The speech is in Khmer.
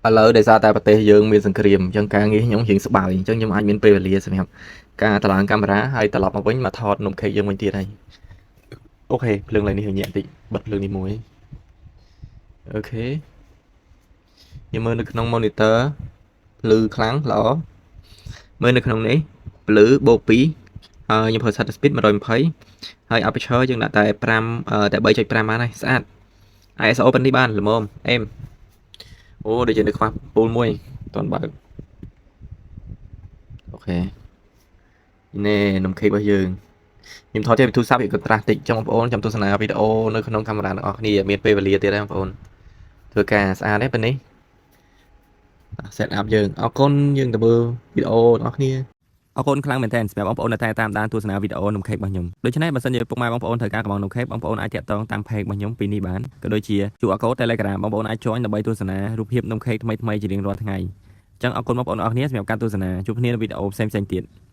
ឥឡូវដោយសារតែប្រទេសយើងមានសង្គ្រាមអញ្ចឹងការងារខ្ញុំរៀងស្បើយអញ្ចឹងខ្ញុំអាចមានពេលវេលាសម្រាប់ការតម្លើងកាមេរ៉ាហើយត្រឡប់មកវិញមកថតនំខេកយើងវិញទៀតហើយ OK ភ្លើងឡើយនេះញាក់តិចបិទភ្លើងនេះមួយ OK ខ្ញុំមើលនៅក្នុង monitor ភ្លឺខ្លាំងល្អមើលនៅក្នុងនេះភ្លឺបូក2ហើយខ្ញុំប្រើ shutter speed 120ហើយ aperture យើងដាក់តែ5តែ3.5បានហើយស្អាត ISO ប៉ុណ្នេះបានល្មមអេមអូដូចជានៅខ្វះពូលមួយអត់ទាន់បើក OK នេះនំខេករបស់យើងខ្ញុំថតចេញពីទូរស័ព្ទវា contrast តិចចឹងបងប្អូនចាំទស្សនាវីដេអូនៅក្នុងកាមេរ៉ាទាំងអស់គ្នាមានពេលវេលាទៀតហើយបងប្អូនធ្វើការស្អាតទេប៉ុណ្នេះ set up យើងអរគុណយើងទៅមើលវីដេអូទាំងអស់គ្នាអរគុណខ្លាំងមែនទែនសម្រាប់បងប្អូនដែលតែតាមដានទស្សនាវីដេអូនំខេករបស់ខ្ញុំដូច្នេះបើសិនជាពុកម៉ែបងប្អូនត្រូវការកម្ម៉ង់នំខេកបងប្អូនអាចទាក់ទងតាម page របស់ខ្ញុំពីនេះបានក៏ដូចជា QR code Telegram បងប្អូនអាច join ដើម្បីទស្សនារូបភាពនំខេកថ្មីៗជារៀងរាល់ថ្ងៃអញ្ចឹងអរគុណបងប្អូនអរគ្នាសម្រាប់ការទស្សនាជួបគ្នានៅវីដេអូផ្សេងៗទៀត។